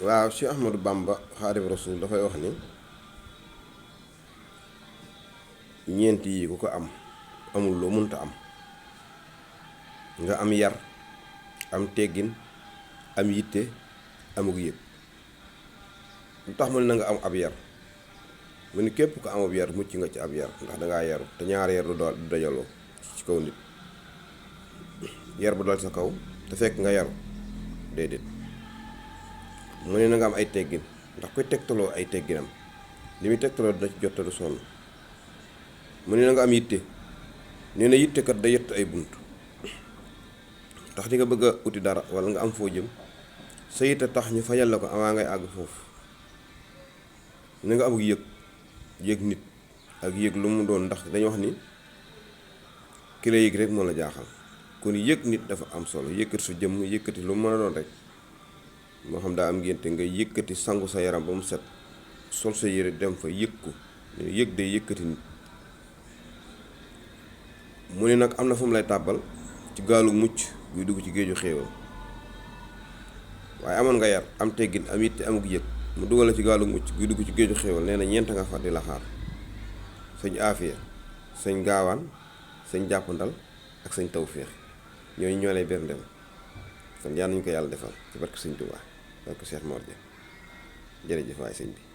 waaw Cheikh Ahmadou Bamba Xaadimu Rasuul dafay wax ni ñeent yi ku ko am amul loo mënta am. nga am yar, am teggin, am yitte, amug yëg. lu tax mu ne na nga am ab yar mu ni képp ko am ab yar mucc nga ci ab yar ndax dangaa yaru te ñaar yar du dajaloo ci kaw nit. yar bu dal sa kaw te fekk nga yaru déedéet. mu ne na nga am ay teggin ndax koy tegtaloo ay tegginam li muy tegtaloo dina ci jot te du sonn. mu ne na nga am yitte nee na yitte kat day yett ay bunt tax di nga bëgg a uti dara wala nga am foo jëm sa yitte tax ñu fajal la ko avant ngay àgg foofu. ni nga amuk yëg nit ak yëg lu mu doon ndax dañu wax ni ki la yëg rek moo la jaaxal. kon yëg nit dafa am solo yëkkati sa jëmm yëkkati lu mu mën a doon rek moo xam daa am ngénte nga yëkkati sangu sa yaram ba mu set sol sa yére dem fa yëg ko yëg day yëkkati nit. mu ne nag am na fu mu lay tàbbal ci gaalu mucc guy dugg ci géeju xéewal waaye amoon nga yar am teggin am yitte amuk yëg mu dugal la ci gaalu mucc guy dugg ci géeju xéewal nee na ñeent nga fa di la xaar sëñ aafiya sëñ gaawaan sëñ jàppandal ak sëñ tawféex ñooñu ñoo lay berndeel kon yal nañu ko yàlla defal ci barke sëñ Tuubaa barke Cheikh Mor Dia jërëjëf waay sëñ bi.